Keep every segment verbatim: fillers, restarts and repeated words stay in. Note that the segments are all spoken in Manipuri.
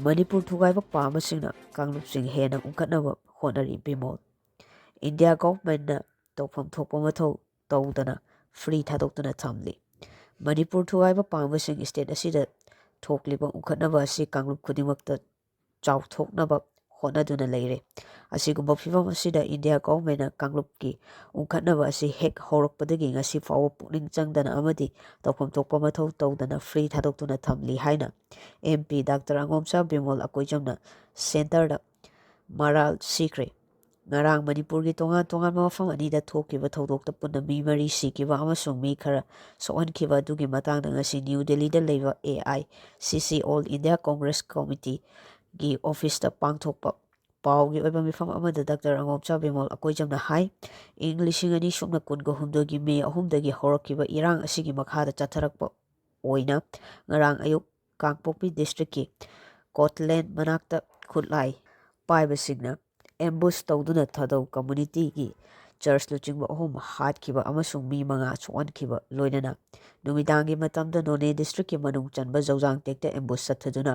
ꯃꯅꯤꯄꯨꯔ ꯊꯨꯒꯥꯏꯕ ꯄꯥꯝꯕꯁꯤꯡꯅ ꯀꯥꯡꯂꯨꯞꯁꯤꯡ ꯍꯦꯟꯅ ꯎꯪꯈꯠꯅꯕ ꯍꯣꯠꯅꯔꯤ꯫ ꯕꯤꯃꯣꯜ꯫ ꯏꯟꯗꯤꯌꯥ ꯒꯣꯚꯔꯟꯃꯦꯟꯠꯅ ꯇꯧꯐꯝ ꯊꯣꯛꯄ ꯃꯊꯧ ꯇꯧꯗꯅ ꯐ꯭ꯔꯤ ꯊꯥꯗꯣꯛꯇꯨꯅ ꯊꯝꯂꯤ꯫ ꯃꯅꯤꯄꯨꯔ ꯊꯨꯒꯥꯏꯕ ꯄꯥꯝꯕꯁꯤꯡ ꯁ꯭ꯇꯦꯠ ꯑꯁꯤꯗ ꯊꯣꯛꯂꯤꯕ ꯎꯪꯈꯠꯅꯕ ꯑꯁꯤ ꯀꯥꯡꯂꯨꯞ ꯈꯨꯗꯤꯡꯃꯛꯇ ꯆꯥꯎꯊꯣꯛꯅꯕ ꯍꯣꯠꯅꯗꯨꯅ ꯂꯩꯔꯦ꯫ ꯑꯁꯤꯒꯨꯝꯕ ꯐꯤꯕꯝ ꯑꯁꯤꯗ ꯏꯟꯗꯤꯌꯥ ꯒꯣꯚꯔꯟꯃꯦꯟꯠꯅ ꯀꯥꯡꯂꯨꯞꯀꯤ ꯎꯪꯈꯠꯅꯕ ꯑꯁꯤ ꯍꯦꯛ ꯍꯧꯔꯛꯄꯗꯒꯤ ꯉꯁꯤ ꯐꯥꯎꯕ ꯄꯨꯛꯅꯤꯡ ꯆꯪꯗꯅ ꯑꯃꯗꯤ ꯇꯧꯐꯝ ꯊꯣꯛꯄ ꯃꯊꯧ ꯇꯧꯗꯅ ꯐ꯭ꯔꯤ ꯊꯥꯗꯣꯛꯇꯨꯅ ꯊꯝꯂꯤ ꯍꯥꯏꯅ ꯑꯦꯝ ꯄꯤ ꯗꯥꯛꯇꯔ ꯑꯉꯣꯝꯆꯥ ꯕꯤꯃꯣꯜ ꯑꯀꯣꯏꯖꯝꯅ ꯁꯦꯟꯇꯔꯗ ꯃꯔꯥꯜ ꯁꯤꯈ꯭ꯔꯦ꯫ ꯉꯔꯥꯡ ꯃꯅꯤꯄꯨꯔꯒꯤ ꯇꯣꯉꯥꯟ ꯇꯣꯉꯥꯟꯕ ꯃꯐꯝ ꯑꯅꯤꯗ ꯊꯣꯛꯈꯤꯕ ꯊꯧꯗꯣꯛꯇ ꯄꯨꯟꯅ ꯃꯤ ꯃꯔꯤ ꯁꯤꯈꯤꯕ ꯑꯃꯁꯨꯡ ꯃꯤ ꯈꯔ ꯁꯣꯛꯍꯟꯈꯤꯕ ꯑꯗꯨꯒꯤ ꯃꯇꯥꯡꯗ ꯉꯁꯤ ꯅ꯭ꯌꯨ ꯗꯦꯜꯂꯤꯗ ꯂꯩꯕ ꯑꯦ ꯑꯥꯏ ꯁꯤ ꯁꯤ, ꯑꯣꯜ ꯏꯟꯗꯤꯌꯥ ꯀꯣꯡꯒ꯭ꯔꯦꯁ ꯀꯣꯃꯤꯇꯤꯒꯤ ꯑꯣꯐꯤꯁꯇ ꯄꯥꯡꯊꯣꯛꯄ ꯄꯥꯎꯒꯤ ꯑꯣꯏꯕ ꯃꯤꯐꯝ ꯑꯃꯗ ꯗꯥꯛꯇꯔ ꯑꯉꯣꯝꯆꯥ ꯕꯤꯃꯣꯜ ꯑꯀꯣꯏꯖꯝꯅ ꯍꯥꯏ, ꯏꯪ ꯂꯤꯁꯤꯡ ꯑꯅꯤ ꯁꯨꯞꯅ ꯀꯨꯟꯒ ꯍꯨꯝꯗꯣꯏꯒꯤ ꯃꯦ ꯑꯍꯨꯝꯗꯒꯤ ꯍꯧꯔꯛꯈꯤꯕ ꯏꯔꯥꯡ ꯑꯁꯤꯒꯤ ꯃꯈꯥꯗ ꯆꯠꯊꯔꯛꯄ ꯑꯣꯏꯅ ꯉꯔꯥꯡ ꯑꯌꯨꯛ ꯀꯥꯡꯄꯣꯛꯄꯤ ꯗꯤꯁꯇ꯭ꯔꯤꯛꯀꯤ ꯀꯣꯠꯂꯦꯟ ꯃꯅꯥꯛꯇ ꯈꯨꯠꯂꯥꯏ ꯄꯥꯏꯕꯁꯤꯡꯅ ꯑꯦꯝꯕꯨꯁ ꯇꯧꯗꯨꯅ ꯊꯥꯗꯧ ꯀꯝꯃ꯭ꯌꯨꯅꯤꯇꯤꯒꯤ ꯆꯔꯆ ꯂꯨꯆꯤꯡꯕ ꯑꯍꯨꯝ ꯍꯥꯠꯈꯤꯕ ꯑꯃꯁꯨꯡ ꯃꯤ ꯃꯉꯥ ꯁꯣꯛꯍꯟꯈꯤꯕ, ꯂꯣꯏꯅꯅ ꯅꯨꯃꯤꯗꯥꯡꯒꯤ ꯃꯇꯝꯗ ꯅꯣꯅꯦ ꯗꯤꯁꯇ꯭ꯔꯤꯛꯀꯤ ꯃꯅꯨꯡ ꯆꯟꯕ ꯖꯧꯖꯥꯡ ꯇꯦꯛꯇ ꯑꯦꯝꯕꯨꯁ ꯆꯠꯊꯗꯨꯅ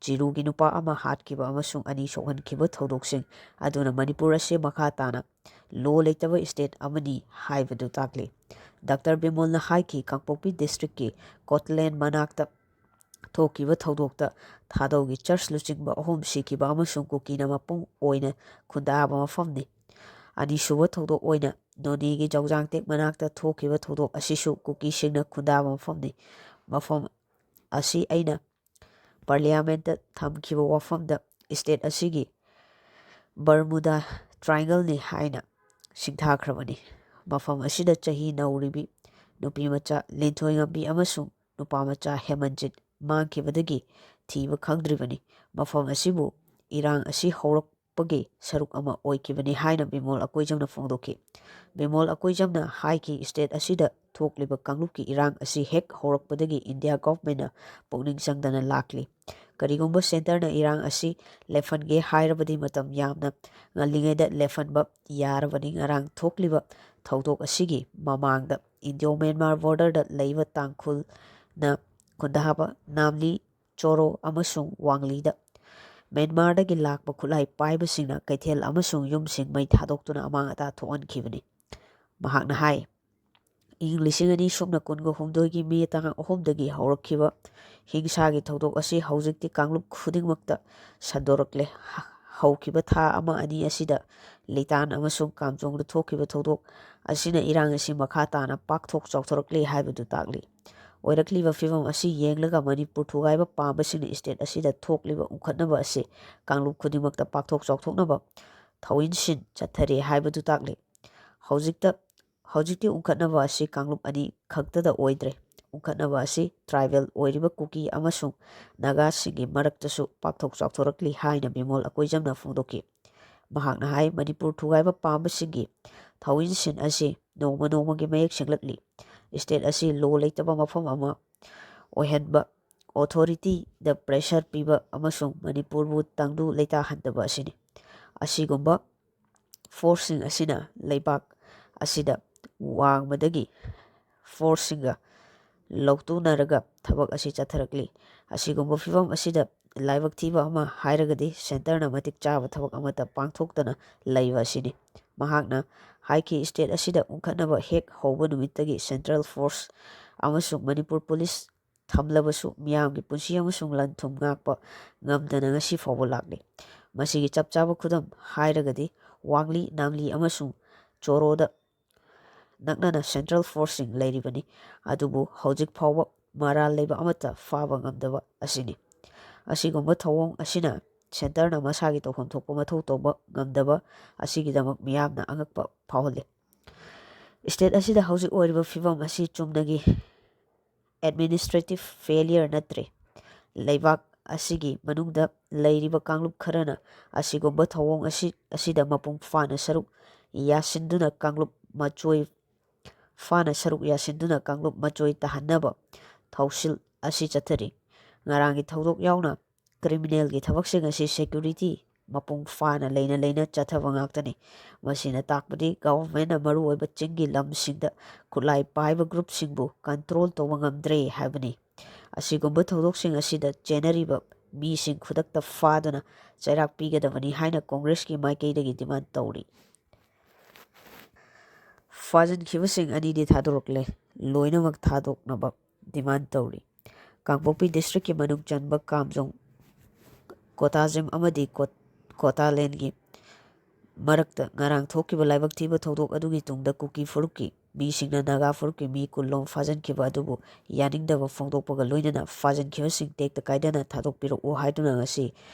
ꯆꯤꯔꯨꯒꯤ ꯅꯨꯄꯥ ꯑꯃ ꯍꯥꯠꯈꯤꯕ ꯑꯃꯁꯨꯡ ꯑꯅꯤ ꯁꯣꯛꯍꯟꯈꯤꯕ ꯊꯧꯗꯣꯛꯁꯤꯡ ꯑꯗꯨꯅ ꯃꯅꯤꯄꯨꯔ ꯑꯁꯤ ꯃꯈꯥ ꯇꯥꯅ ꯂꯣ ꯂꯩꯇꯕ ꯁ꯭ꯇꯦꯠ ꯑꯃꯅꯤ ꯍꯥꯏꯕꯗꯨ ꯇꯥꯛꯂꯤ꯫ ꯗꯥꯛꯇꯔ ꯕꯤꯃꯣꯜꯅ ꯍꯥꯏꯈꯤ, ꯀꯥꯡꯄꯣꯛꯄꯤ ꯗꯤꯁꯇ꯭ꯔꯤꯛꯀꯤ ꯀꯣꯠꯂꯦꯟ ꯃꯅꯥꯛꯇ ꯊꯣꯛꯈꯤꯕ ꯊꯧꯗꯣꯛꯇ ꯊꯥꯗꯧꯒꯤ ꯆꯔꯆ ꯂꯨꯆꯤꯡꯕ ꯑꯍꯨꯝ ꯁꯤꯈꯤꯕ ꯑꯃꯁꯨꯡ ꯀꯨꯀꯤꯅ ꯃꯄꯨꯡ ꯑꯣꯏꯅ ꯈꯨꯟꯗꯥꯕ ꯃꯐꯝꯅꯤ꯫ ꯑꯅꯤꯁꯨꯕ ꯊꯧꯗꯣꯛ ꯑꯣꯏꯅ ꯅꯣꯅꯦꯒꯤ ꯖꯧꯖꯥꯡꯇꯦꯛ ꯃꯅꯥꯛꯇ ꯊꯣꯛꯈꯤꯕ ꯊꯧꯗꯣꯛ ꯑꯁꯤꯁꯨ ꯀꯨꯀꯤꯁꯤꯡꯅ ꯈꯨꯟꯗꯥꯕ ꯃꯐꯝꯅꯤ꯫ ꯃꯐꯝ ꯑꯁꯤ ꯑꯩꯅ ꯄꯥꯔꯂꯤꯌꯥꯃꯦꯟꯠꯇ ꯊꯝꯈꯤꯕ ꯋꯥꯐꯝꯗ ꯁ꯭ꯇꯦꯠ ꯑꯁꯤꯒꯤ ꯕꯔꯃꯨꯗꯥ ꯇ꯭ꯔꯥꯏꯡꯒꯜꯅꯤ ꯍꯥꯏꯅ ꯁꯤꯡꯊꯥꯈ꯭ꯔꯕꯅꯤ꯫ ꯃꯐꯝ ꯑꯁꯤꯗ ꯆꯍꯤ ꯅꯧꯔꯤꯕꯤ ꯅꯨꯄꯤꯃꯆꯥ ꯂꯤꯟꯊꯣꯏꯉꯝꯕꯤ ꯑꯃꯁꯨꯡ ꯅꯨꯄꯥꯃꯆꯥ ꯍꯦꯃꯟꯖꯤꯠ ꯃꯥꯡꯈꯤꯕꯗꯒꯤ ꯊꯤꯕ ꯈꯪꯗ꯭ꯔꯤꯕꯅꯤ꯫ ꯃꯐꯝ ꯑꯁꯤꯕꯨ ꯏꯔꯥꯡ ꯑꯁꯤ ꯍꯧꯔꯛꯄꯒꯤ ꯁꯔꯨꯛ ꯑꯃ ꯑꯣꯏꯈꯤꯕꯅꯤ ꯍꯥꯏꯅ ꯕꯤꯃꯣꯜ ꯑꯀꯣꯏꯖꯝꯅ ꯐꯣꯡꯗꯣꯛꯈꯤ꯫ ꯕꯤꯃꯣꯜ ꯑꯀꯣꯏꯖꯝꯅ ꯍꯥꯏꯈꯤ, ꯁ꯭ꯇꯦꯠ ꯑꯁꯤꯗ ꯊꯣꯛꯂꯤꯕ ꯀꯥꯡꯂꯨꯞꯀꯤ ꯏꯔꯥꯡ ꯑꯁꯤ ꯍꯦꯛ ꯍꯧꯔꯛꯄꯗꯒꯤ ꯏꯟꯗꯤꯌꯥ ꯒꯣꯚꯔꯟꯃꯦꯟꯠꯅ ꯄꯨꯛꯅꯤꯡ ꯆꯪꯗꯅ ꯂꯥꯛꯂꯤ꯫ ꯀꯔꯤꯒꯨꯝꯕ ꯁꯦꯟꯇꯔꯅ ꯏꯔꯥꯡ ꯑꯁꯤ ꯂꯦꯞꯍꯟꯒꯦ ꯍꯥꯏꯔꯕꯗꯤ ꯃꯇꯝ ꯌꯥꯝꯅ ꯉꯜꯂꯤꯉꯩꯗ ꯂꯦꯞꯍꯟꯕ ꯌꯥꯔꯕꯅꯤ꯫ ꯉꯔꯥꯡ ꯊꯣꯛꯂꯤꯕ ꯊꯧꯗꯣꯛ ꯑꯁꯤꯒꯤ ꯃꯃꯥꯡꯗ ꯏꯟꯗꯤꯌꯣ ꯃ꯭ꯌꯥꯟꯃꯥꯔ ꯕꯣꯔꯗꯔꯗ ꯂꯩꯕ ꯇꯥꯡꯈꯨꯜꯅ ꯈꯨꯟꯗꯥꯕ ꯅꯥꯝꯂꯤ, ꯆꯣꯔꯣ ꯑꯃꯁꯨꯡ ꯋꯥꯡꯂꯤꯗ ꯃ꯭ꯌꯥꯟꯃꯥꯔꯗꯒꯤ ꯂꯥꯛꯄ ꯈꯨꯠꯂꯥꯏ ꯄꯥꯏꯕꯁꯤꯡꯅ ꯀꯩꯊꯦꯜ ꯑꯃꯁꯨꯡ ꯌꯨꯝꯁꯤꯡ ꯃꯩ ꯊꯥꯗꯣꯛꯇꯨꯅ ꯑꯃꯥꯡ ꯑꯇꯥ ꯊꯣꯛꯍꯟꯈꯤꯕꯅꯤ꯫ ꯃꯍꯥꯛꯅ ꯍꯥꯏ, ꯏꯪ ꯂꯤꯁꯤꯡ ꯑꯅꯤ ꯁꯨꯞꯅ ꯀꯨꯟꯒ ꯍꯨꯝꯗꯣꯏꯒꯤ ꯃꯦ ꯇꯥꯡ ꯑꯍꯨꯝꯗꯒꯤ ꯍꯧꯔꯛꯈꯤꯕ ꯍꯤꯡꯁꯥꯒꯤ ꯊꯧꯗꯣꯛ ꯑꯁꯤ ꯍꯧꯖꯤꯛꯇꯤ ꯀꯥꯡꯂꯨꯞ ꯈꯨꯗꯤꯡꯃꯛꯇ ꯁꯟꯗꯣꯔꯛꯂꯦ꯫ ꯍ-, ꯍꯧꯈꯤꯕ ꯊꯥ ꯑꯃ ꯑꯅꯤ ꯑꯁꯤꯗ ꯂꯤꯇꯥꯟ ꯑꯃꯁꯨꯡ ꯀꯥꯝꯖꯣꯡꯗ ꯊꯣꯛꯈꯤꯕ ꯊꯧꯗꯣꯛ ꯑꯁꯤꯅ ꯏꯔꯥꯡ ꯑꯁꯤ ꯃꯈꯥ ꯇꯥꯅ ꯄꯥꯛꯊꯣꯛ ꯆꯥꯎꯊꯣꯔꯛꯂꯤ ꯍꯥꯏꯕꯗꯨ ꯇꯥꯛꯂꯤ꯫ ꯑꯣꯏꯔꯛꯂꯤꯕ ꯐꯤꯕꯝ ꯑꯁꯤ ꯌꯦꯡꯂꯒ ꯃꯅꯤꯄꯨꯔ ꯊꯨꯒꯥꯏꯕ ꯄꯥꯝꯕꯁꯤꯡꯅ ꯁ꯭ꯇꯦꯠ ꯑꯁꯤꯗ ꯊꯣꯛꯂꯤꯕ ꯎꯪꯈꯠꯅꯕ ꯑꯁꯤ ꯀꯥꯡꯂꯨꯞ ꯈꯨꯗꯤꯡꯃꯛꯇ ꯄꯥꯛꯊꯣꯛ ꯆꯥꯎꯊꯣꯛꯅꯕ ꯊꯧꯏꯟꯁꯤꯟ ꯆꯠꯊꯔꯤ ꯍꯥꯏꯕꯗꯨ ꯇꯥꯛꯂꯤ꯫ ꯍꯧꯖꯤꯛꯇ, ꯍꯧꯖꯤꯛꯇꯤ ꯎꯪꯈꯠꯅꯕ ꯑꯁꯤ ꯀꯥꯡꯂꯨꯞ ꯑꯅꯤ ꯈꯛꯇꯗ ꯑꯣꯏꯗ꯭ꯔꯦ꯫ ꯎꯪꯈꯠꯅꯕ ꯑꯁꯤ ꯇ꯭ꯔꯥꯏꯕꯦꯜ ꯑꯣꯏꯔꯤꯕ ꯀꯨꯀꯤ ꯑꯃꯁꯨꯡ ꯅꯥꯒꯥꯁꯤꯡꯒꯤ ꯃꯔꯛꯇꯁꯨ ꯄꯥꯛꯊꯣꯛ ꯆꯥꯎꯊꯣꯔꯛꯂꯤ ꯍꯥꯏꯅ ꯕꯤꯃꯣꯜ ꯑꯀꯣꯏꯖꯝꯅ ꯐꯣꯡꯗꯣꯛꯈꯤ꯫ ꯃꯍꯥꯛꯅ ꯍꯥꯏ, ꯃꯅꯤꯄꯨꯔ ꯊꯨꯒꯥꯏꯕ ꯄꯥꯝꯕꯁꯤꯡꯒꯤ ꯊꯧꯏꯟꯁꯤꯟ ꯑꯁꯤ ꯅꯣꯡꯃ ꯅꯣꯡꯃꯒꯤ ꯃꯌꯦꯛ ꯁꯦꯡꯂꯛꯂꯤ꯫ ꯁ꯭ꯇꯦꯠ ꯑꯁꯤ ꯂꯣ ꯂꯩꯇꯕ ꯃꯐꯝ ꯑꯃ ꯑꯣꯏꯍꯟꯕ, ꯑꯣꯊꯣꯔꯤꯇꯤꯗ ꯄ꯭ꯔꯦꯁꯔ ꯄꯤꯕ ꯑꯃꯁꯨꯡ ꯃꯅꯤꯄꯨꯔꯕꯨ ꯇꯪꯗꯨ ꯂꯩꯇꯥꯍꯟꯗꯕ ꯑꯁꯤꯅꯤ꯫ ꯑꯁꯤꯒꯨꯝꯕ ꯐꯣꯔꯁꯁꯤꯡ ꯑꯁꯤꯅ ꯂꯩꯕꯥꯛ ꯑꯁꯤꯗ ꯋꯥꯡꯃꯗꯒꯤ ꯐꯣꯔꯁꯁꯤꯡꯒ ꯂꯧꯇꯨꯅꯔꯒ ꯊꯕꯛ ꯑꯁꯤ ꯆꯠꯊꯔꯛꯂꯤ꯫ ꯑꯁꯤꯒꯨꯝꯕ ꯐꯤꯕꯝ ꯑꯁꯤꯗ ꯂꯥꯏꯕꯛ ꯊꯤꯕ ꯑꯃ ꯍꯥꯏꯔꯒꯗꯤ ꯁꯦꯟꯇꯔꯅ ꯃꯇꯤꯛ ꯆꯥꯕ ꯊꯕꯛ ꯑꯃꯠꯇ ꯄꯥꯡꯊꯣꯛꯇꯅ ꯂꯩꯕ ꯑꯁꯤꯅꯤ꯫ ꯃꯍꯥꯛꯅ ꯍꯥꯏꯈꯤ, ꯁ꯭ꯇꯦꯠ ꯑꯁꯤꯗ ꯎꯪꯈꯠꯅꯕ ꯍꯦꯛ ꯍꯧꯕ ꯅꯨꯃꯤꯠꯇꯒꯤ ꯁꯦꯟꯇ꯭ꯔꯦꯜ ꯐꯣꯔꯁ ꯑꯃꯁꯨꯡ ꯃꯅꯤꯄꯨꯔ ꯄꯨꯂꯤꯁ ꯊꯝꯂꯕꯁꯨ ꯃꯤꯌꯥꯝꯒꯤ ꯄꯨꯟꯁꯤ ꯑꯃꯁꯨꯡ ꯂꯟ ꯊꯨꯝ ꯉꯥꯛꯄ ꯉꯝꯗꯅ ꯉꯁꯤ ꯐꯥꯎꯕ ꯂꯥꯛꯂꯤ꯫ ꯃꯁꯤꯒꯤ ꯆꯞ ꯆꯥꯕ ꯈꯨꯗꯝ ꯍꯥꯏꯔꯒꯗꯤ ꯋꯥꯡꯂꯤ, ꯅꯥꯝꯂꯤ ꯑꯃꯁꯨꯡ ꯆꯣꯔꯣꯗ ꯅꯛꯅꯅ ꯁꯦꯟꯇ꯭ꯔꯦꯜ ꯐꯣꯔꯁꯁꯤꯡ ꯂꯩꯔꯤꯕꯅꯤ, ꯑꯗꯨꯕꯨ ꯍꯧꯖꯤꯛ ꯐꯥꯎꯕ ꯃꯔꯥꯜ ꯂꯩꯕ ꯑꯃꯠꯇ ꯐꯥꯕ ꯉꯝꯗꯕ ꯑꯁꯤꯅꯤ꯫ ꯑꯁꯤꯒꯨꯝꯕ ꯊꯧꯑꯣꯡ ꯑꯁꯤꯅ ꯁꯦꯟꯇꯔꯅ ꯃꯁꯥꯒꯤ ꯇꯧꯐꯝ ꯊꯣꯛꯄ ꯃꯊꯧ ꯇꯧꯕ ꯉꯝꯗꯕ ꯑꯁꯤꯒꯤꯗꯃꯛ ꯃꯤꯌꯥꯝꯅ ꯑꯉꯛꯄ ꯐꯥꯎꯍꯜꯂꯤ꯫ ꯁ꯭ꯇꯦꯠ ꯑꯁꯤꯗ ꯍꯧꯖꯤꯛ ꯑꯣꯏꯔꯤꯕ ꯐꯤꯕꯝ ꯑꯁꯤ ꯆꯨꯝꯅꯒꯤ ꯑꯦꯗꯃꯤꯅꯤꯁꯇ꯭ꯔꯦꯇꯤꯚ ꯐꯦꯂꯤꯌꯔ ꯅꯠꯇ꯭ꯔꯦ꯫ ꯂꯩꯕꯥꯛ ꯑꯁꯤꯒꯤ ꯃꯅꯨꯡꯗ ꯂꯩꯔꯤꯕ ꯀꯥꯡꯂꯨꯞ ꯈꯔꯅ ꯑꯁꯤꯒꯨꯝꯕ ꯊꯧꯑꯣꯡ ꯑꯁꯤ, ꯑꯁꯤꯗ ꯃꯄꯨꯡ ꯐꯥꯅ ꯁꯔꯨꯛ ꯌꯥꯁꯤꯟꯗꯨꯅ ꯀꯥꯡꯂꯨꯞ ꯃꯆꯣꯏ, ꯐꯥꯅ ꯁꯔꯨꯛ ꯌꯥꯁꯤꯟꯗꯨꯅ ꯀꯥꯡꯂꯨꯞ ꯃꯆꯣꯏ ꯇꯥꯍꯟꯅꯕ ꯊꯧꯁꯤꯜ ꯑꯁꯤ ꯆꯠꯊꯔꯤ꯫ ꯉꯔꯥꯡꯒꯤ ꯊꯧꯗꯣꯛ ꯌꯥꯎꯅ ꯀ꯭ꯔꯤꯃꯤꯅꯦꯜꯒꯤ ꯊꯕꯛꯁꯤꯡ ꯑꯁꯤ ꯁꯦꯀ꯭ꯌꯨꯔꯤꯇꯤ ꯃꯄꯨꯡ ꯐꯥꯅ ꯂꯩꯅ ꯂꯩꯅ ꯆꯠꯊꯕ ꯉꯥꯛꯇꯅꯤ꯫ ꯃꯁꯤꯅ ꯇꯥꯛꯄꯗꯤ ꯒꯚꯔꯟꯃꯦꯟꯅ ꯃꯔꯨꯑꯣꯏꯕ ꯆꯤꯡꯒꯤ ꯂꯝꯁꯤꯡꯗ ꯈꯨꯠꯂꯥꯏ ꯄꯥꯏꯕ ꯒ꯭ꯔꯨꯞꯁꯤꯡꯕꯨ ꯀꯟꯇ꯭ꯔꯣꯜ ꯇꯧꯕ ꯉꯝꯗ꯭ꯔꯦ ꯍꯥꯏꯕꯅꯤ꯫ ꯑꯁꯤꯒꯨꯝꯕ ꯊꯧꯗꯣꯛꯁꯤꯡ ꯑꯁꯤꯗ ꯆꯦꯟꯅꯔꯤꯕ ꯃꯤꯁꯤꯡ ꯈꯨꯗꯛꯇ ꯐꯥꯗꯨꯅ ꯆꯩꯔꯥꯛ ꯄꯤꯒꯗꯕꯅꯤ ꯍꯥꯏꯅ ꯀꯣꯡꯒ꯭ꯔꯦꯁꯀꯤ ꯃꯥꯏꯀꯩꯗꯒꯤ ꯗꯤꯃꯥꯟ ꯇꯧꯔꯤ꯫ ꯐꯥꯖꯤꯟꯈꯤꯕꯁꯤꯡ ꯑꯅꯤꯗꯤ ꯊꯥꯗꯣꯔꯛꯂꯦ, ꯂꯣꯏꯅꯃꯛ ꯊꯥꯗꯣꯛꯅꯕ ꯗꯤꯃꯥꯟ ꯇꯧꯔꯤ꯫ ꯀꯥꯡꯄꯣꯛꯄꯤ ꯗꯤꯁꯇ꯭ꯔꯤꯛꯀꯤ ꯃꯅꯨꯡ ꯆꯟꯕ ꯀꯥꯝꯖꯣꯡ, ꯀꯣꯇꯥꯖꯤꯝ ꯑꯃꯗꯤ ꯀꯣ-, ꯀꯣꯇꯥꯂꯦꯟꯒꯤ ꯃꯔꯛꯇ ꯉꯔꯥꯡ ꯊꯣꯛꯈꯤꯕ ꯂꯥꯏꯕꯛ ꯊꯤꯕ ꯊꯧꯗꯣꯛ ꯑꯗꯨꯒꯤ ꯇꯨꯡꯗ ꯀꯨꯀꯤ ꯐꯨꯔꯨꯞꯀꯤ ꯃꯤꯁꯤꯡꯅ ꯅꯥꯒꯥ ꯐꯨꯔꯨꯞꯀꯤ ꯃꯤ ꯀꯨꯟꯂꯣꯝ ꯐꯥꯖꯤꯟꯈꯤꯕ ꯑꯗꯨꯕꯨ ꯌꯥꯅꯤꯡꯗꯕ ꯐꯣꯡꯗꯣꯛꯄꯒ ꯂꯣꯏꯅꯅ ꯐꯥꯖꯤꯟꯈꯤꯕꯁꯤꯡ ꯇꯦꯛꯇ ꯀꯥꯏꯗꯅ ꯊꯥꯗꯣꯛꯄꯤꯔꯛꯎ ꯍꯥꯏꯗꯨꯅ ꯉꯁꯤ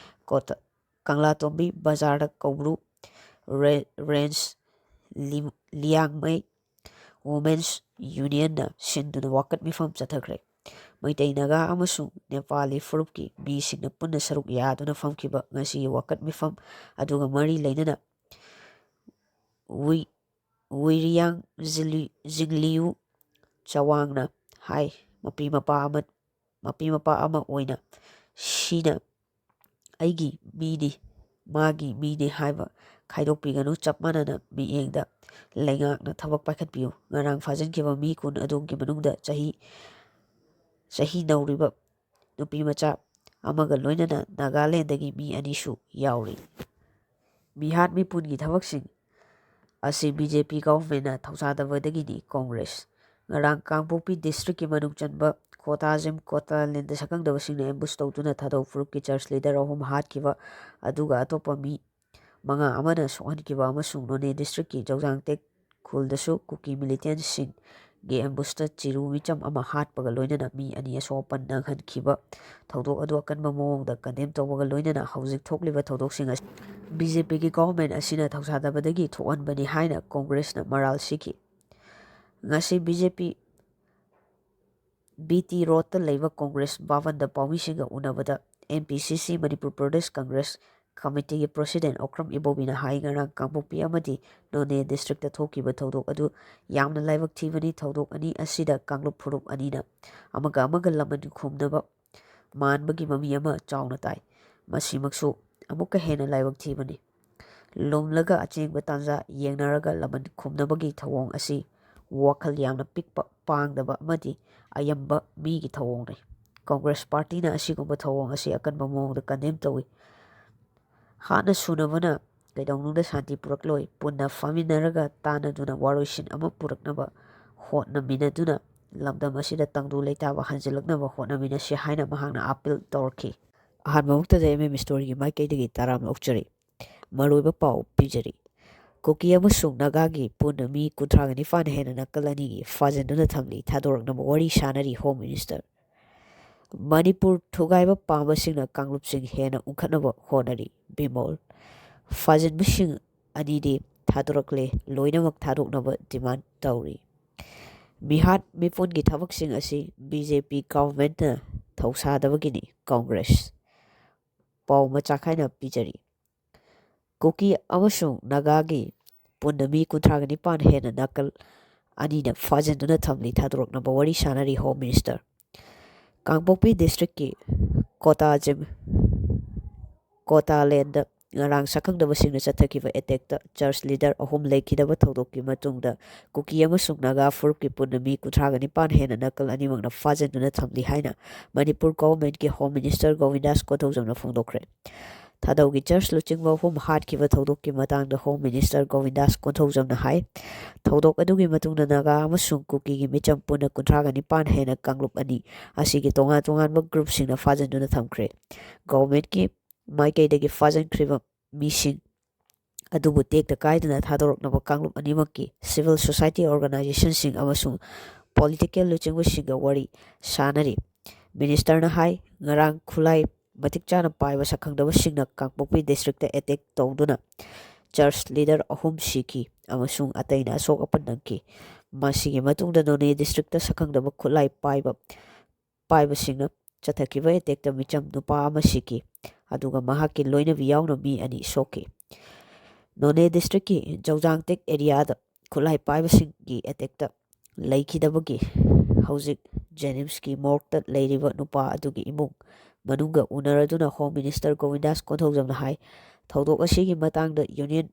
ꯀꯣꯇꯥ-, ꯀꯪꯂꯥꯇꯣꯝꯕꯤ ꯕꯖꯥꯔꯗ ꯀꯧꯕ꯭ꯔꯨ ꯔꯦ-, ꯔꯦꯟꯖ ꯂꯤ-, ꯂꯤꯌꯥꯡꯃꯩ ꯋꯨꯃꯦꯟꯁ ꯌꯨꯅꯤꯌꯟꯅ ꯁꯤꯟꯗꯨꯅ ꯋꯥꯀꯠ ꯃꯤꯐꯝ ꯆꯠꯊꯈ꯭ꯔꯦ꯫ ꯃꯩꯇꯩ ꯅꯥꯒꯥ ꯑꯃꯁꯨꯡ ꯅꯦꯄꯥꯂꯤ ꯐꯨꯔꯨꯞꯀꯤ ꯃꯤꯁꯤꯡꯅ ꯄꯨꯟꯅ ꯁꯔꯨꯛ ꯌꯥꯗꯨꯅ ꯐꯝꯈꯤꯕ ꯉꯁꯤꯒꯤ ꯋꯥꯀꯠ ꯃꯤꯐꯝ ꯑꯗꯨꯒ ꯃꯔꯤ ꯂꯩꯅꯅ ꯋꯤ-, ꯋꯤꯔꯤꯌꯥꯡ ꯖꯤꯂꯤ-, ꯖꯤꯡꯂꯤꯌꯨ ꯆꯋꯥꯡꯅ ꯍꯥꯏ, ꯃꯄꯤ ꯃꯄꯥ ꯑꯃ, ꯃꯄꯤ ꯃꯄꯥ ꯑꯃ ꯑꯣꯏꯅ ꯁꯤꯅ ꯑꯩꯒꯤ ꯃꯤꯅꯤ, ꯃꯥꯒꯤ ꯃꯤꯅꯤ ꯍꯥꯏꯕ ꯈꯥꯏꯗꯣꯛꯄꯤꯒꯅꯨ꯫ ꯆꯞ ꯃꯥꯟꯅꯅ ꯃꯤꯠꯌꯦꯡꯗ ꯂꯩꯉꯥꯛꯅ ꯊꯕꯛ ꯄꯥꯏꯈꯠꯄꯤꯌꯨ꯫ ꯉꯔꯥꯡ ꯐꯥꯖꯤꯟꯈꯤꯕ ꯃꯤ ꯀꯨꯟ ꯑꯗꯨꯒꯤ ꯃꯅꯨꯡꯗ ꯆꯍꯤ, ꯆꯍꯤ ꯅꯧꯔꯤꯕ ꯅꯨꯄꯤ ꯃꯆꯥ ꯑꯃꯒ ꯂꯣꯏꯅꯅ ꯅꯥꯒꯥꯂꯦꯟꯗꯒꯤ ꯃꯤ ꯑꯅꯤꯁꯨ ꯌꯥꯎꯔꯤ꯫ ꯃꯤꯍꯥꯠ ꯃꯤꯄꯨꯟꯒꯤ ꯊꯕꯛꯁꯤꯡ ꯑꯁꯤ ꯕꯤ ꯖꯦ ꯄꯤ ꯒꯚꯔꯟꯃꯦꯟꯅ ꯊꯧꯁꯥꯗꯕꯗꯒꯤꯅꯤ꯫ ꯀꯣꯡꯒ꯭ꯔꯦꯁ꯫ ꯉꯔꯥꯡ ꯀꯥꯡꯄꯣꯛꯄꯤ ꯗꯤꯁꯇ꯭ꯔꯤꯛꯀꯤ ꯃꯅꯨꯡ ꯆꯟꯕ ꯀꯣꯇꯥꯖꯤꯝ, ꯀꯣꯇꯥꯂꯦꯟꯗ ꯁꯛꯈꯪꯗꯕꯁꯤꯡꯅ ꯑꯦꯝꯕꯨꯁ ꯇꯧꯗꯨꯅ ꯊꯥꯗꯧ ꯐꯨꯔꯨꯞꯀꯤ ꯆꯔꯆ ꯂꯤꯗꯔ ꯑꯍꯨꯝ ꯍꯥꯠꯈꯤꯕ, ꯑꯗꯨꯒ ꯑꯇꯣꯞꯄ ꯃꯤ ꯃꯉꯥ ꯑꯃꯅ ꯁꯣꯛꯍꯟꯈꯤꯕ ꯑꯃꯁꯨꯡ ꯅꯣꯅꯦ ꯗꯤꯁꯇ꯭ꯔꯤꯛꯀꯤ ꯆꯧꯖꯥꯡꯇꯦꯛ ꯈꯨꯜꯗꯁꯨ ꯀꯨꯀꯤ ꯃꯤꯂꯤꯇꯦꯟꯁꯤꯡꯒꯤ ꯑꯦꯝꯕꯨꯁꯇ ꯆꯤꯔꯨ ꯃꯤꯆꯝ ꯑꯃ ꯍꯥꯠꯄꯒ ꯂꯣꯏꯅꯅ ꯃꯤ ꯑꯅꯤ ꯑꯁꯣꯛ ꯑꯄꯟ ꯅꯪꯍꯟꯈꯤꯕ ꯊꯧꯗꯣꯛ ꯑꯗꯨ ꯑꯀꯟꯕ ꯃꯑꯣꯡꯗ ꯀꯟꯗꯦꯝ ꯇꯧꯕꯒ ꯂꯣꯏꯅꯅ ꯍꯧꯖꯤꯛ ꯊꯣꯛꯂꯤꯕ ꯊꯧꯗꯣꯛꯁꯤꯡ ꯑꯁꯤ ꯕꯤ ꯖꯦ ꯄꯤꯒꯤ ꯒꯚꯔꯟꯃꯦꯟ ꯑꯁꯤꯅ ꯊꯧꯁꯥꯗꯕꯗꯒꯤ ꯊꯣꯛꯍꯟꯕꯅꯤ ꯍꯥꯏꯅ ꯀꯣꯡꯒ꯭ꯔꯦꯁꯅ ꯃꯔꯥꯜ ꯁꯤꯈꯤ꯫ ꯉꯁꯤ B J P B T ꯔꯣꯗꯇ ꯂꯩꯕ ꯀꯣꯡꯒ꯭ꯔꯦꯁ ꯚꯕꯟꯗ ꯄꯥꯎꯃꯤꯁꯤꯡꯒ ꯎꯅꯕꯗ M P C C Manipur Pradesh Congress ꯀꯃꯤꯇꯤꯒꯤ ꯄ꯭ꯔꯁꯤꯗꯦꯟ ꯑꯣꯀ꯭ꯔꯝ ꯏꯕꯣꯕꯤꯅ ꯍꯥꯏ, ꯉꯔꯥꯡ ꯀꯥꯡꯄꯣꯛꯄꯤ ꯑꯃꯗꯤ ꯅꯣꯅꯦ ꯗꯤꯁꯇ꯭ꯔꯤꯛꯇ ꯊꯣꯛꯈꯤꯕ ꯊꯧꯗꯣꯛ ꯑꯗꯨ ꯌꯥꯝꯅ ꯂꯥꯏꯕꯛ ꯊꯤꯕꯅꯤ꯫ ꯊꯧꯗꯣꯛ ꯑꯅꯤ ꯑꯁꯤꯗ ꯀꯥꯡꯂꯨꯞ ꯐꯨꯔꯨꯞ ꯑꯅꯤꯅ ꯑꯃꯒ ꯑꯃꯒ ꯂꯃꯟ ꯈꯨꯝꯅꯕ ꯃꯥꯟꯕꯒꯤ ꯃꯃꯤ ꯑꯃ ꯆꯥꯎꯅ ꯇꯥꯏ꯫ ꯃꯁꯤꯃꯛꯁꯨ ꯑꯃꯨꯛꯀ ꯍꯦꯟꯅ ꯂꯥꯏꯕꯛ ꯊꯤꯕꯅꯤ꯫ ꯂꯨꯝꯂꯒ ꯑꯆꯦꯡꯕ ꯇꯥꯟꯖꯥ ꯌꯦꯡꯅꯔꯒ ꯂꯃꯟ ꯈꯨꯝꯅꯕꯒꯤ ꯊꯧꯑꯣꯡ ꯑꯁꯤ ꯋꯥꯈꯜ ꯌꯥꯝꯅ ꯄꯤꯛꯄ, ꯄꯥꯡꯗꯕ ꯑꯃꯗꯤ ꯑꯌꯥꯝꯕ ꯃꯤꯒꯤ ꯊꯧꯑꯣꯡꯅꯤ꯫ ꯀꯪꯒ꯭ꯔꯦꯁ ꯄꯥꯔꯇꯤꯅ ꯑꯁꯤꯒꯨꯝꯕ ꯊꯧꯑꯣꯡ ꯑꯁꯤ ꯑꯀꯟꯕ ꯃꯑꯣꯡꯗ ꯀꯟꯗꯦꯝ ꯇꯧꯏ꯫ ꯍꯥꯠꯅ ꯁꯨꯅꯕꯅ ꯀꯩꯗꯧꯅꯨꯡꯗ ꯁꯥꯟꯇꯤ ꯄꯨꯔꯛꯂꯣꯏ꯫ ꯄꯨꯟꯅ ꯐꯝꯃꯤꯟꯅꯔꯒ ꯇꯥꯟꯅꯗꯨꯅ ꯋꯥꯔꯣꯏꯁꯤꯟ ꯑꯃ ꯄꯨꯔꯛꯅꯕ ꯍꯣꯠꯅꯃꯤꯟꯅꯗꯨꯅ ꯂꯝꯗꯝ ꯑꯁꯤꯗ ꯇꯪꯗꯨ ꯂꯩꯇꯥꯕ ꯍꯟꯖꯤꯜꯂꯛꯅꯕ ꯍꯣꯠꯅꯃꯤꯟꯅꯁꯤ ꯍꯥꯏꯅ ꯃꯍꯥꯛꯅ ꯑꯥꯄꯤꯜ ꯇꯧꯔꯛꯈꯤ꯫ ꯑꯍꯥꯟꯕꯃꯛꯇꯗ ꯑꯦꯝ ꯑꯦꯝ ꯏꯁꯇꯣꯔꯒꯤ ꯃꯥꯏꯀꯩꯗꯒꯤ ꯇꯔꯥꯝꯅ ꯑꯣꯛꯆꯔꯤ꯫ ꯃꯔꯨꯑꯣꯏꯕ ꯄꯥꯎ ꯄꯤꯖꯔꯤ꯫ ꯀꯨꯀꯤ ꯑꯃꯁꯨꯡ ꯅꯥꯒꯥꯒꯤ ꯄꯨꯟꯅ ꯃꯤ ꯀꯨꯟꯊ꯭ꯔꯥꯒ ꯅꯤꯄꯥꯟ ꯍꯦꯟꯅ ꯅꯥꯀꯜ ꯑꯅꯤꯒꯤ ꯐꯥꯖꯤꯟꯗꯨꯅ ꯊꯝꯂꯤ꯫ ꯊꯥꯗꯣꯔꯛꯅꯕ ꯋꯥꯔꯤ ꯁꯥꯅꯔꯤ ꯍꯣꯝ ꯃꯤꯅꯤꯁꯇꯔ꯫ ꯃꯅꯤꯄꯨꯔ ꯊꯨꯒꯥꯏꯕ ꯄꯥꯝꯕꯁꯤꯡꯅ ꯀꯥꯡꯂꯨꯞꯁꯤꯡ ꯍꯦꯟꯅ ꯎꯪꯈꯠꯅꯕ ꯍꯣꯠꯅꯔꯤ꯫ ꯕꯤꯃꯣꯜ꯫ ꯐꯥꯖꯤꯟꯕꯁꯤꯡ ꯑꯅꯤꯗꯤ ꯊꯥꯗꯣꯔꯛꯂꯦ, ꯂꯣꯏꯅꯃꯛ ꯊꯥꯗꯣꯛꯅꯕ ꯗꯤꯃꯥꯟ ꯇꯧꯔꯤ꯫ ꯃꯤꯍꯥꯠ ꯃꯤꯄꯨꯟꯒꯤ ꯊꯕꯛꯁꯤꯡ ꯑꯁꯤ ꯕꯤ ꯖꯦ ꯄꯤ ꯒꯚꯔꯟꯃꯦꯟꯠꯅ ꯊꯧꯁꯥꯗꯕꯒꯤꯅꯤ, ꯀꯪꯒ꯭ꯔꯦꯁ꯫ ꯄꯥꯎ ꯃꯆꯥ ꯈꯥꯏꯅ ꯄꯤꯖꯔꯤ꯫ ꯀꯨꯀꯤ ꯑꯃꯁꯨꯡ ꯅꯥꯒꯥꯒꯤ ꯄꯨꯟꯅ ꯃꯤ ꯀꯨꯟꯊ꯭ꯔꯥꯒ ꯅꯤꯄꯥꯟ ꯍꯦꯟꯅ ꯅꯥꯀꯜ ꯑꯅꯤꯅ ꯐꯥꯖꯤꯟꯗꯨꯅ ꯊꯝꯂꯤ꯫ ꯊꯥꯗꯣꯔꯛꯅꯕ ꯋꯥꯔꯤ ꯁꯥꯅꯔꯤ ꯍꯣꯝ ꯃꯤꯅꯤꯁꯇꯔ꯫ ꯀꯥꯡꯄꯣꯛꯄꯤ ꯗꯤꯁꯇ꯭ꯔꯤꯛꯀꯤ ꯀꯣꯇꯥꯖꯤꯝ, ꯀꯣꯇꯥꯂꯦꯟꯗ ꯉꯔꯥꯡ ꯁꯛꯈꯪꯗꯕꯁꯤꯡꯅ ꯆꯠꯊꯈꯤꯕ ꯑꯦꯇꯦꯛꯇ ꯆꯔꯆ ꯂꯤꯗꯔ ꯑꯍꯨꯝ ꯂꯩꯈꯤꯗꯕ ꯊꯧꯗꯣꯛꯀꯤ ꯃꯇꯨꯡꯗ ꯀꯨꯀꯤ ꯑꯃꯁꯨꯡ ꯅꯥꯒꯥ ꯐꯨꯔꯨꯞꯀꯤ ꯄꯨꯟꯅ ꯃꯤ ꯀꯨꯟꯊ꯭ꯔꯥꯒ ꯅꯤꯄꯥꯟ ꯍꯦꯟꯅ ꯅꯥꯀꯜ ꯑꯅꯤꯃꯛꯅ ꯐꯥꯖꯤꯟꯗꯨꯅ ꯊꯝꯂꯤ ꯍꯥꯏꯅ ꯃꯅꯤꯄꯨꯔ ꯒꯚꯔꯟꯃꯦꯟꯠꯀꯤ ꯍꯣꯝ ꯃꯤꯅꯤꯁꯇꯔ ꯒꯣꯕꯤꯟꯗꯥꯁ ꯀꯣꯟꯊꯧꯖꯝꯅ ꯐꯣꯡꯗꯣꯛꯈ꯭ꯔꯦ꯫ ꯊꯥꯗꯧꯒꯤ ꯆꯔꯆ ꯂꯨꯆꯤꯡꯕ ꯑꯍꯨꯝ ꯍꯥꯠꯈꯤꯕ ꯊꯧꯗꯣꯛꯀꯤ ꯃꯇꯥꯡꯗ ꯍꯣꯝ ꯃꯤꯅꯤꯁꯇꯔ ꯒꯣꯕꯤꯟꯗꯥꯁ ꯀꯣꯟꯊꯧꯖꯝꯅ ꯍꯥꯏ, ꯊꯧꯗꯣꯛ ꯑꯗꯨꯒꯤ ꯃꯇꯨꯡꯗ ꯅꯥꯒꯥ ꯑꯃꯁꯨꯡ ꯀꯨꯀꯤꯒꯤ ꯃꯤꯆꯝ ꯄꯨꯟꯅ ꯀꯨꯟꯊ꯭ꯔꯥꯒ ꯅꯤꯄꯥꯟ ꯍꯦꯟꯅ ꯀꯥꯡꯂꯨꯞ ꯑꯅꯤ ꯑꯁꯤꯒꯤ ꯇꯣꯉꯥꯟ ꯇꯣꯉꯥꯟꯕ ꯒ꯭ꯔꯨꯞꯁꯤꯡꯅ ꯐꯥꯖꯤꯟꯗꯨꯅ ꯊꯝꯈ꯭ꯔꯦ꯫ ꯒꯚꯔꯟꯃꯦꯟꯠꯀꯤ ꯃꯥꯏꯀꯩꯗꯒꯤ ꯐꯥꯖꯤꯟꯈ꯭ꯔꯤꯕ ꯃꯤꯁꯤꯡ ꯑꯗꯨꯕꯨ ꯇꯦꯛꯇ ꯀꯥꯏꯗꯅ ꯊꯥꯗꯣꯔꯛꯅꯕ ꯀꯥꯡꯂꯨꯞ ꯑꯅꯤꯃꯛꯀꯤ ꯁꯤꯚꯤꯜ ꯁꯣꯁꯥꯏꯇꯤ ꯑꯣꯔꯒꯅꯥꯏꯖꯦꯁꯟꯁꯤꯡ ꯑꯃꯁꯨꯡ ꯄꯣꯂꯤꯇꯤꯀꯦꯜ ꯂꯨꯆꯤꯡꯕꯁꯤꯡꯒ ꯋꯥꯔꯤ ꯁꯥꯅꯔꯤ꯫ ꯃꯤꯅꯤꯁꯇꯔꯅ ꯍꯥꯏ, ꯉꯔꯥꯡ ꯈꯨꯠꯂꯥꯏ ꯃꯇꯤꯛ ꯆꯥꯅ ꯄꯥꯏꯕ ꯁꯛꯈꯪꯗꯕꯁꯤꯡꯅ ꯀꯥꯡꯄꯣꯛꯄꯤ ꯗꯤꯁꯇ꯭ꯔꯤꯛꯇ ꯑꯦꯇꯦꯛ ꯇꯧꯗꯨꯅ ꯆꯔꯆ ꯂꯤꯗꯔ ꯑꯍꯨꯝ ꯁꯤꯈꯤ ꯑꯃꯁꯨꯡ ꯑꯇꯩꯅ ꯑꯁꯣꯛ ꯑꯄꯟ ꯅꯪꯈꯤ꯫ ꯃꯁꯤꯒꯤ ꯃꯇꯨꯡꯗ ꯅꯣꯅꯦ ꯗꯤꯁꯇ꯭ꯔꯤꯛꯇ ꯁꯛꯈꯪꯗꯕ ꯈꯨꯠꯂꯥꯏ ꯄꯥꯏꯕ, ꯄꯥꯏꯕꯁꯤꯡꯅ ꯆꯠꯊꯈꯤꯕ ꯑꯦꯇꯦꯛꯇ ꯃꯤꯆꯝ ꯅꯨꯄꯥ ꯑꯃ ꯁꯤꯈꯤ, ꯑꯗꯨꯒ ꯃꯍꯥꯛꯀꯤ ꯂꯣꯏꯅꯕꯤ ꯌꯥꯎꯅ ꯃꯤ ꯑꯅꯤ ꯁꯣꯛꯈꯤ꯫ ꯅꯣꯅꯦ ꯗꯤꯁꯇ꯭ꯔꯤꯛꯀꯤ ꯖꯧꯖꯥꯡꯇꯦꯛ ꯑꯦꯔꯤꯌꯥꯗ ꯈꯨꯠꯂꯥꯏ ꯄꯥꯏꯕꯁꯤꯡꯒꯤ ꯑꯦꯇꯦꯛꯇ ꯂꯩꯈꯤꯗꯕꯒꯤ ꯍꯧꯖꯤꯛ ꯖꯦꯅꯤꯝꯁꯀꯤ ꯃꯣꯔꯒꯇ ꯂꯩꯔꯤꯕ ꯅꯨꯄꯥ ꯑꯗꯨꯒꯤ ꯏꯃꯨꯡ ꯃꯅꯨꯡꯒ ꯎꯅꯔꯗꯨꯅ ꯍꯣꯝ ꯃꯤꯅꯤꯁꯇꯔ ꯒꯣꯕꯤꯟꯗꯥꯁ ꯀꯣꯟꯊꯧꯖꯝꯅ ꯍꯥꯏ, ꯊꯧꯗꯣꯛ ꯑꯁꯤꯒꯤ ꯃꯇꯥꯡꯗ ꯌꯨꯅꯤꯌꯟ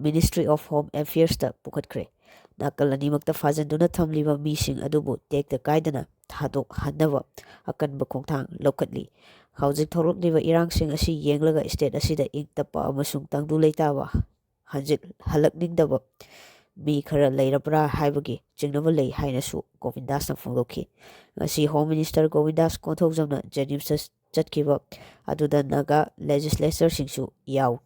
ꯃꯤꯅꯤꯁꯇ꯭ꯔꯤ ꯑꯣꯐ ꯍꯣꯝ ꯑꯦꯐꯤꯌꯔꯁꯇ ꯄꯨꯈꯠꯈ꯭ꯔꯦ꯫ ꯅꯥꯀꯜ ꯑꯅꯤꯃꯛꯇ ꯐꯥꯖꯤꯟꯗꯨꯅ ꯊꯝꯂꯤꯕ ꯃꯤꯁꯤꯡ ꯑꯗꯨꯕꯨ ꯇꯦꯛꯇ ꯀꯥꯏꯗꯅ ꯊꯥꯗꯣꯛꯍꯟꯅꯕ ꯑꯀꯟꯕ ꯈꯣꯡꯊꯥꯡ ꯂꯧꯈꯠꯂꯤ꯫ ꯍꯧꯖꯤꯛ ꯊꯣꯛꯂꯛꯂꯤꯕ ꯏꯔꯥꯡꯁꯤꯡ ꯑꯁꯤ ꯌꯦꯡꯂꯒ state ꯑꯁꯤꯗ ꯏꯪ ꯇꯞꯄ ꯑꯃꯁꯨꯡ ꯇꯪꯗꯨ ꯂꯩꯇꯥꯕ ꯍꯟꯖꯤꯜ ꯍꯜꯂꯛꯅꯤꯡꯗꯕ ꯃꯤ ꯈꯔ ꯂꯩꯔꯕ꯭ꯔꯥ ꯍꯥꯏꯕꯒꯤ ꯆꯤꯡꯅꯕ ꯂꯩ ꯍꯥꯏꯅꯁꯨ ꯒꯣꯕꯤꯟꯗꯥꯁꯅ ꯐꯣꯡꯗꯣꯛꯈꯤ꯫ ꯉꯁꯤ Home Minister ꯒꯣꯕꯤꯟꯗꯥꯁ ꯀꯣꯟꯊꯧꯖꯝꯅ ꯖꯦꯅꯤꯝꯁꯇ ꯆꯠꯈꯤꯕ ꯑꯗꯨꯗ ꯅꯥꯒꯥ legislatorꯁꯤꯡꯁꯨ ꯌꯥꯎꯈꯤ꯫